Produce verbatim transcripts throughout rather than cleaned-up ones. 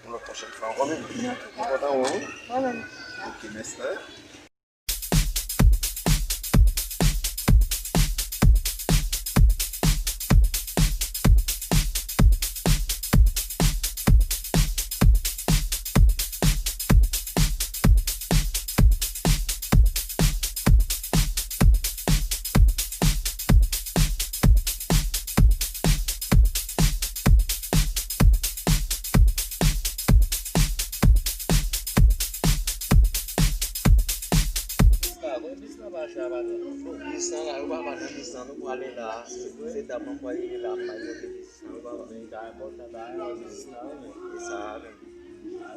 Yon lòt pwochèn fwa ankò, baby. Mwen kontan wè w wi. Mwen menm. Ok, mèsi. Bis la, bon, bis la pa chè, patwon. Bon, bis la, la, yo pa, pa nan bis la, nou prale la. Se dam nan pral rive la, m pral monte bis la, yo pa, pa. Men ta enpòtan, ta enpòtan, bis la, wi, men. E sa, men.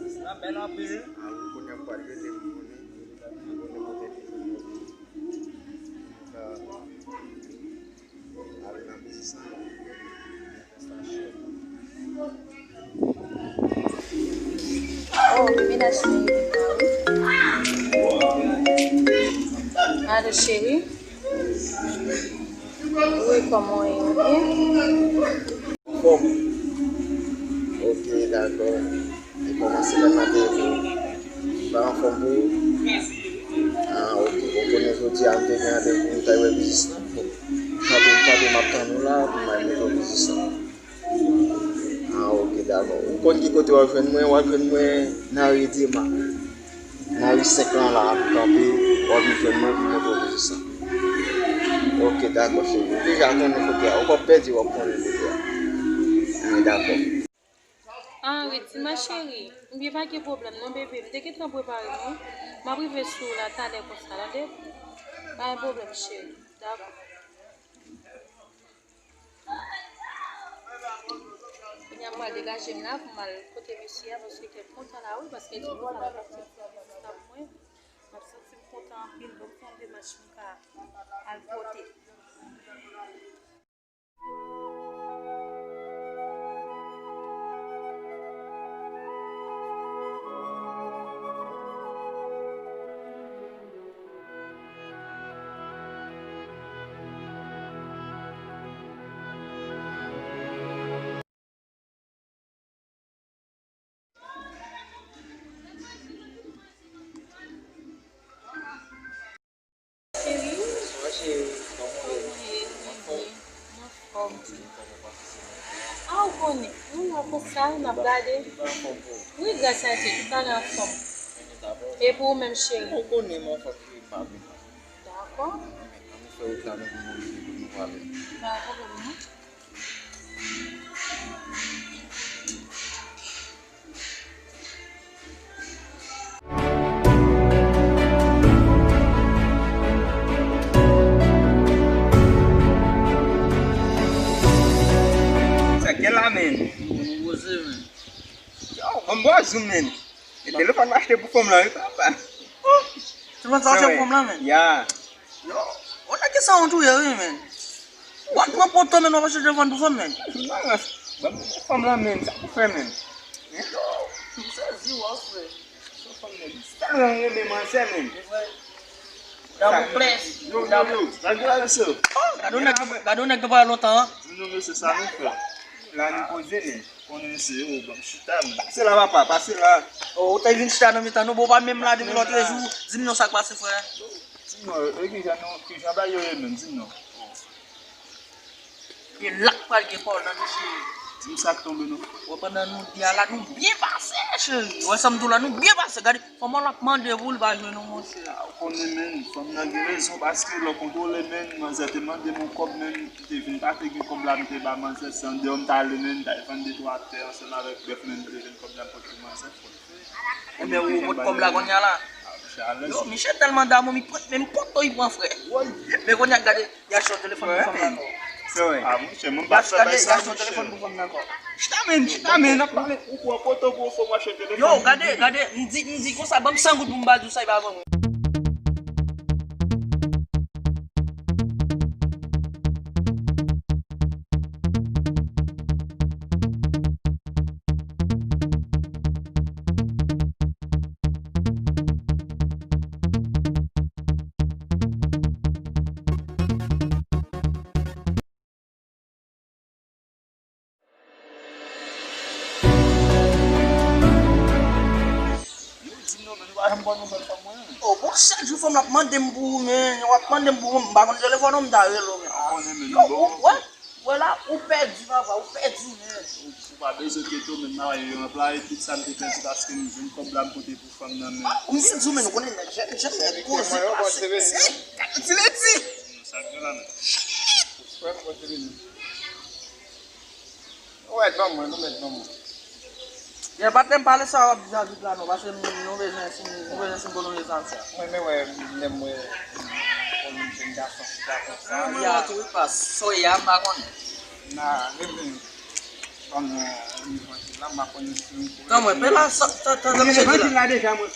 Bis la bèl anpil. A wi, kounye a m pral rele pou konnen. Pou konnen kote li. Sa. Al nan biznis lan. Oh, bebe la cheri. Alo, cheri. Wi, kòman w ye? Ou byen? Anfòm. Ok, dakò. Li kòmanse lè maten pou ou. Li pa anfòm pou ou? Ah, ok. Ou konnen jodi a m te gen randevou m t al wè biznis lan. Bon, kanpe m kanpe m ap tann ou la pou m al montre w biznis lan. Ah, ok, dakò. Ou konn ki kote w ap jwenn mwen? W ap jwenn mwen nan ri Dema. Nan ri senk lan la, ap kanpe, w ap vin jwenn mwen pou montre w biznis lan. Ok, dakò, cheri. Ou deja konnen kote a. Ou p ap pèdi, w ap konnen kote a. Men dakò. Ah, Ritzy, ma chérie. Ebyen, pa gen pwoblèm non, bebe. M te gentan prepare m, wi. M ap rive sou ou la talè konsa, tande? Pa gen pwoblèm, cheri. Dakò. Kounye a m pral degaje m la pou m al kote mesye a, paske kè m kontan la, wi, paske li di konsa l ap achte ti vizit la pou mwen. M ap santi m kontan anpil, donk se yon demach m ka al pote. Cheri. Bonswa, cheri. Kòman w ye? Kòman w ye? Mwen byen. Mwen anfòm. Kòman pase semèn nan? Ah, ou konnen. Nou la konsa, n ap gade. Tout bagay anfòm pou ou? Wi, gras a Dye, tout bagay anfòm. Epi ou menm, cheri? Ou konnen m anfòm, cheri, m pa vle mal. Dakò. Ann fè wout la, nou vin monte kote nou prale. Pa gen pwoblèm, non. Sa k gen la, men? Bon, nou poze, men. Yo, ban m bò zoom, men. E telefòn m achte pou fanm lan, wi, papa. Oh, telefòn sa w achte pou fanm lan, men? Ya. Yo, ou nèg ki sanwont ou ye, wi, men. W ap pran poto, men w ap achte telefòn pou fanm, men. Ban m fanm lan, men. Sa pou fè, men? Yo, m sezi, w, frè. Sa fanm, men. Sa renmen manzè, men. Damouklès. Yo, yo, yo. Gade yon nèg, gade yon nèg nou pa wè lontan, an. Di nou, mesye, sa nou fè. La, nou poze, men. Konnen se yo, ban m chita, men. Pase la, papa, pase la. Oh, ou te vin chita nan mitan nou, bon, w pa menm la depi lòtrejou. Di m non, sa k pase, frè? Di m non, e kijan nou, kijan bagay yo ye menm, di m non. E la k pral gen pwoblèm, mesye. Di m sa k tonbe non. Bon, pandan nou de a la, nou byen pase, cheri. Ou wè sa m di w la, nou byen pase. Gade, kòman l ap mande pou l pa jwenn ou, monchè. A, ou konnen, men, fanm nan gen rezon, paske lè w kontwole, men, manzè te mande m yon kòb, men, m te vin pa te gen kòb la, m te ba manzè, se andeyò m t ale, men, m t al vann de twa tè ansanm avèk bèf, men, m te jwenn kòb la, m pote pou manzè. Enben, ou pot kòb la kounye a la? Yo, misye tèlman damou, mi pot, menm poto li pran, frè. Men kounye a, gade, y achte yon telefòn pou fanm la ankò. Se vre. A, monchè, mwen pa fè bagay sa, monchè. Y achte yon telefòn pou fanm la ankò. Chita, men, chita, men, n ap pale. Ou pran poto pou fanm, w achte telefòn. Yo, gade, gade, m di, m di konsa, ban m san goud pou m ba di w sa, e pa vre, mwen. Janm ba w nouvèl fanm mwen. Oh, bon, chak jou fanm la ap mande m pou ou, men. W ap mande m pou ou, m pa konn telefòn ou, m ta rele w, men. Ou konnen, men, yo, bon. Ou wè, wè la, ou pèdi, papa, ou pèdi, men. Ou pa bezwen kete w, men, m pa wè yo anplwaye tout sa m te pèdi paske m jwenn kòb la m pote pou fanm nan, men. Ah, m di w, men, ou konnen nèg jèn, jèn, nèg koze, pase, se, gade ti ledi. Sa k gen la, men. Frè m, kote vini. Ou mèt ban mwen, nou mèt ban mwen. Gen patnè m pale sa w ap di a tout la non, paske nou, nou bezwen sim, nou bezwen sim kolonize sa m fè a. Mwen, men wè, lè m wè, yon jèn gason chita konsa. Mwen wè tou, wi, pas, sa w ye a, m pa konnen. Na, men, men, ban mwen, yon jèn la, m pa konnen si nou. Tan mwen, pe la, sa, sa, sa, sa misye di la.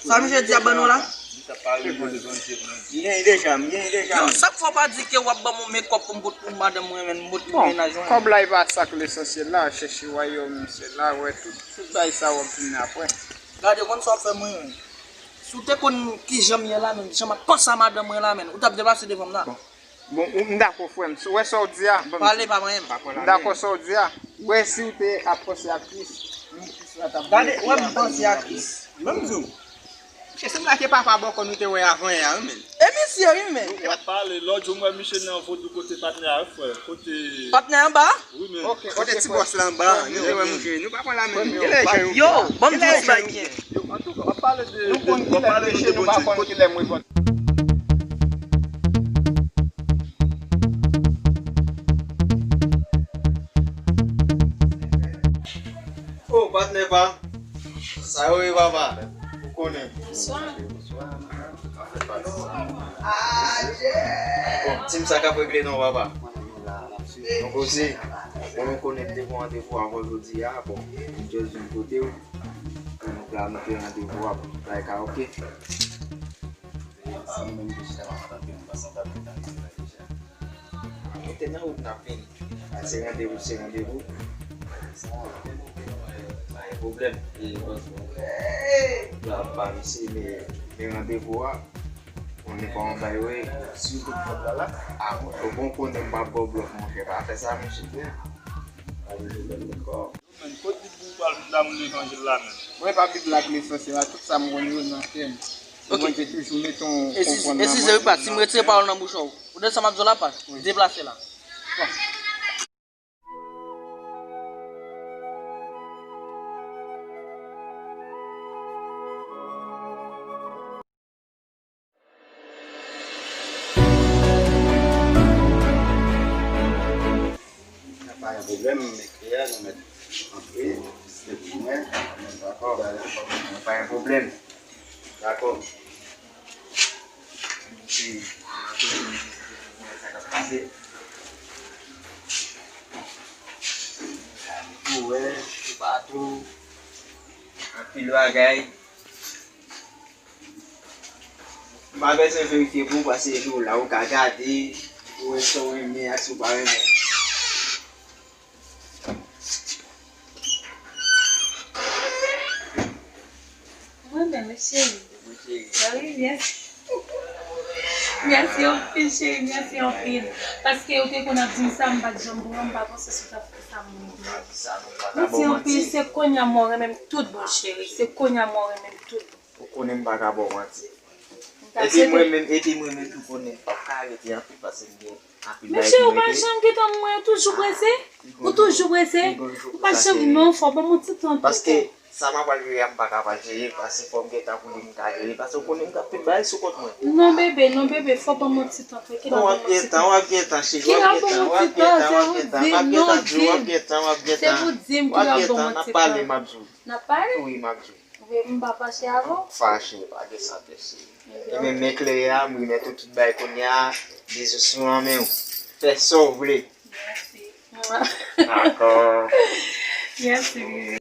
Sa misye di a ban nou la? Li t ap pale de levanjil, men. M genyen deja, m genyen deja. Yo, sa k fè w pa di ke w ap ban m yon mekòp pou m pot pou madanm mwen, men m pot pou mennaj mwen? Bon, kòb la e pa sa k lesansyèl la, chèche wayòm syèl la, wè tout, tout bagay sa w ap vin apre. Gade, konn sa w ap fè mwen, men. Si w te konn kijan m ye la, men, jan m ap panse a madanm mwen la, men, ou t ap deplase devan m la. Bon. Bon, ou, m dakò, frè m. Si w wè sa w di a, bon, pale pa manyen m. M dakò sa w di a. Ou wè si w te ap panse a Kris, m, Kris la t ap. Gade, wè m panse a Kris. Ban m di w. Misye sanble ak papa bòkò nou te wè avan yè a, wi, men. E misye, wi, men. Nou ap pale, lòt jou m wè misye nan vodou kote patnè a, wi, frè. Kote patnè anba? Wi, men. Ok, kote ti bòs la anba, nou te wè misye. Nou pa pran la menm. Yo, ban m di w sa k gen. Yo, antouka, w ap pale de, nou konn kilè m meche, nou pa konn kilè m reponn. Oh, patnè pa. Sa yo ye, papa. Ou konnen. Bonswa. Bonswa. Bon, ti m sa k ap regle non, papa. Nou koze. Bon, nou konnen m te gon randevou avè w jodi a. Bon, m just vin kote w. Pou nou planifye randevou a pou tout bagay ka oke. Se nou menm ki chita m ap tande, m panse m t ap gentan rive la deja. Nou te nan wout n ap vini. A, se randevou, se randevou. Sa, pa gen pwoblèm. E, la, pa misye, men, men randevou a, konnen pa yon bay, wi. Si w tout kòb la, la. A, bon, bon, konnen m p ap ba w blòf, monchè. Pa fè sa, monchè. Pa gen pwoblèm, dakò. Men, kot Bib ou pral vin ba m levanjil la, men? Mwen pa Bib la k lesansyèl la, tout sa m konn yo nan kè m. Ok. Bondye toujou mete yon konprann nan mwen. Eskize wi, pa, si m retire pawòl nan bouch ou. Ou tande sa m ap di w la, pa? Wi. Deplase la. Bon. Pa gen pwoblèm, m ekri a, nou mèt antre, se pou mwen, dakò, pa gen pwoblèm, dakò. Sa k ap pase. Ou wè, toupatou, anpil bagay. M pa bezwen verifye pou ou, paske se ou la, ou ka gade, ou wè sa w renmen ak sa w pa renmen. Mwen menm, cheri. Wi, cheri. Mèsi anpil, cheri, mèsi anpil. Paske ou te konn ap di m sa, m pa t janm pran, m pa panse si w t ap fè sa, mwen. Mèsi anpil, se kounye a mwen renmen m tout bon, cheri. Se kounye a mwen renmen m tout bon. Ou konnen m pa ka ba w manti. Epi mwen menm, epi mwen menm tou konnen m p ap ka rete anpil paske m gen anpil bagay pou m regle. Men cheri, ou pa janm gentan mwen, ou toujou prese. Ou toujou prese. Ou pa janm, non, fò ban m yon ti tan tou. Paske sa m ap pral jere a, m pa ka pa jere, paske fò m gentan pou li m ka jere, paske ou konnen m gen anpil bagay sou kont mwen. Non, bebe, non, bebe, fò ban m yon ti tan, trankil. Non, w ap gentan, w ap gentan, cheri, w ap gentan, w ap gentan, w ap gentan, m ap gentan di w, w ap gentan, w ap gentan, w ap gentan. Se pou di m ki w ap ban m yon ti tan. N ap pale, m ap di w. N ap pale? Wi, m ap di w. Wi, m pa fache avè w. Fache, pa gen sa, tèt cheri. Ebyen, men klere a, m remèt ou tout bagay kounye a, bizou sou an men w. Fè sa w vle. Mèsi. Dakò. Mèsi, bebe.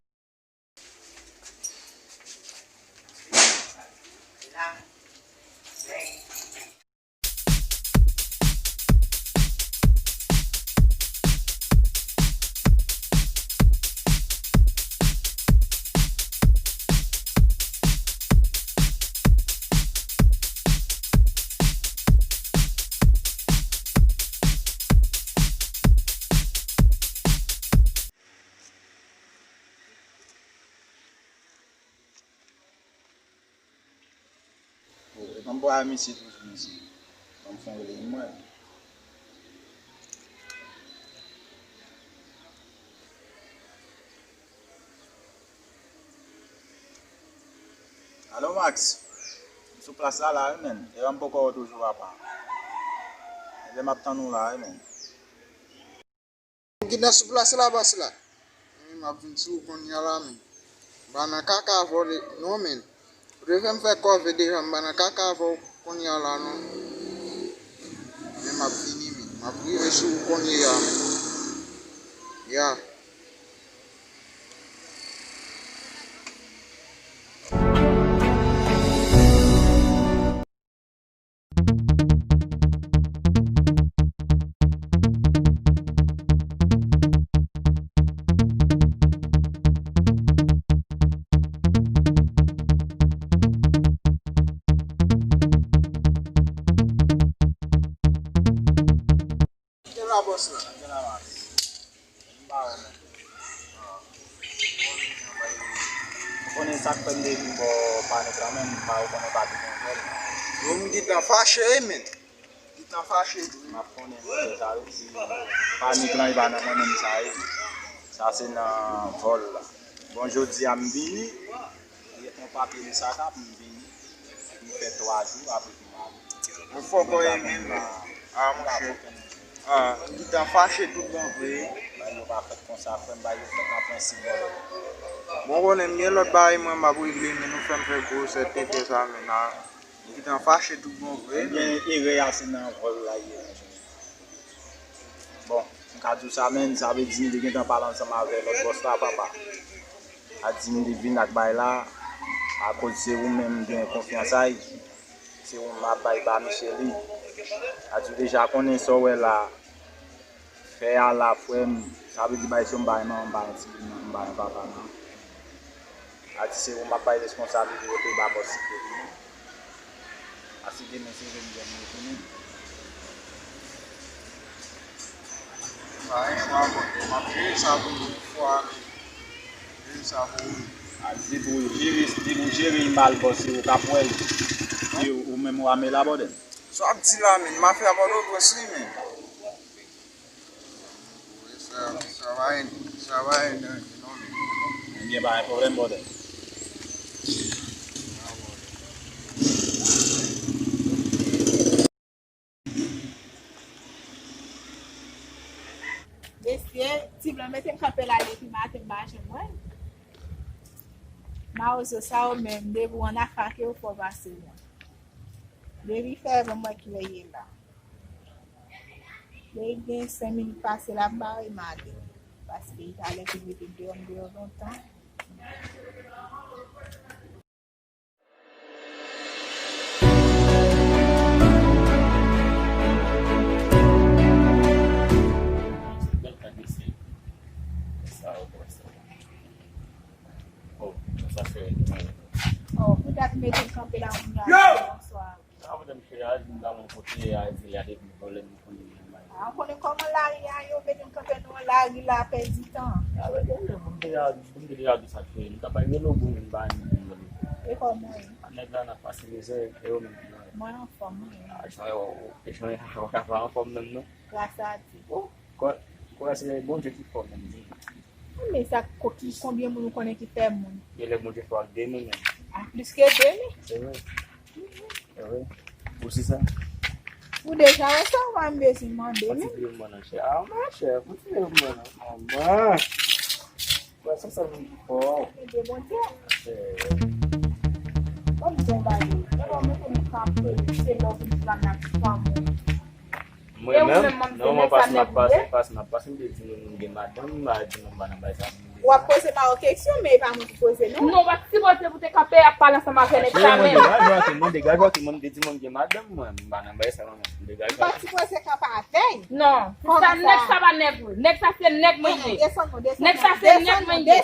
Anba misye toujou, mesye. Ban m fè yon rele mwen. Alo, Max. M sou plas la, la, wi, menn. E m poko wè w toujou, papa. Ebyen, m ap tann ou la, wi, menn. Ou gentan sou plas la, bòs la? Wi, m ap vin sou ou kounye a la, menn. M pa nan kaka avè w non, menn. Ou te fè m fè kòve deja, m pa nan kaka avè w kounye a la, non. Men m ap vini, menn. M ap rive sou ou kounye a, menn. Ya. Gen la, bòs la. Gen la, Max. M pa wè menm. Ou konnen sa k fè m te vin bò Panik la menm, m pa, ou konnen pa te gen vòl. Yo, m gentan fache, wi, menn. Gentan fache tou. M ap konnen, men sa vle di, Panik lan, e pa nan mwen menm sa ye. Sa se nan vòl la. Bon, jodi a m vini, yon papye m saka pou m vini. M fè twa jou, apre pou m ale. Ou fòk ou renmen m. Ah, monchè. Ah, m gentan fache tout bon vre. Bagay yo pa fèt konsa, frè m, bagay yo fèt nan prensip, brother. Bon, konnen m gen lòt bagay mwen m ap regle, men nou fè m fè gwosè tenten sa, men la. M gentan fache tout bon vre. Ebyen, erè a se nan vòl la ye, monchè. Bon, m ka di w sa, menn, sa vle di m te gentan pale ansanm avè lòt bòs la, papa. A di m li vin ak bagay la, akoz se ou menm m gen konfyans ay. Se ou m ap bay ba misye li. A di w deja konnen sa w wè la. Fè a la, frè m, sa vle di bay se yon bagay manman, m pa yon timoun, non, m pa yon papa, non. A di se ou m ap bay responsablite yo, te ba bòs site li, non. A si demen se vennde m retounen. Pa gen chwa, bòs, m ap jere sa pou ou yon fwa, men jere sa pou ou. A di pou jere, di pou jere l mal, bòs, se ou k ap wè l. E ou menm ou ame la, bòdèl. Sa w ap di la, menn, m ap fè a Pòtoprens, wi, menn. Wi, sa, sa va ede, sa va ede anyen, non, menn. Ebyen, pa gen pwoblèm, bòdèl. Mesye, ti blan mete m kanpe la depi maten, m pa janm wè l. Mawozo sa yo menm, depi w annafake yo, fò w pase mwen. Depi fè, ban m wè kilè l ye la. Depi gen senk minit pase la, m pa wè madanm. Paske talè te mete m deyò, m deyò lontan. Oh, sa fè. Oh, pou dat mete m kanpe la, moun yo ap di bonswa. Sa mwen menm fè a, di m ta mwen kote a, di li a depi vòlè m konnen li nan bay. A, ou konnen kòman lari a yo, mete m kanpe nan lari la, pèdi tan. A, men, bon, men, moun deja, moun deja di sa k fè, m ta bay rele w pou m vin bay moun vòlè. E kòman w ye? A, nèg la nan pase mizè, e ou menm ki la? Mwen anfòm, wi. A, jan yo, jan yo, yo ka pa anfòm menm, non? Gras a Dye. Oh, kwè, kwè se Bondye ki fè w menm, di. Men sa, ko-, ki, konbyen moun ou konnen ki fè moun? Genlè Bondye fè w ak de men menm. A, plis ke de men. Se vre. Ewe, ou si sa? Ou deja wè sa, ou pa bezwen mande menm. Fò ti vle mwen nan chè. A, mwen chè, fò ti vle mwen nan manman. Wè, sa sèl moun ki fò. Ede Bondye. Chè. Ban m di yon bagay. E bon, mwen te m kanpe, se lè w vin di la m nan ti fanm ou. Mwen menm, non, mwen pa si m ap pase, pa si m ap pase, m te di nou, nou gen madanm, m pa di nou m pa nan bay sa. W ap poze Maro keksyon, men e pa mwen ki poze non. Non, w pa t sipoze pou te kanpe ap pale ansanm avè nèg sa menm. Mwen degaj, ok, mwen degaj, ok, mwen te di mwen gen madanm, mwen, m pa nan bay sa non, mwen degaj. M pa t sipoze kanpe avè l. Non, se sa, nèg sa pa nèg ou. Nèg sa se nèg mwen ye. Desann non, desann non. Nèg sa se nèg mwen ye.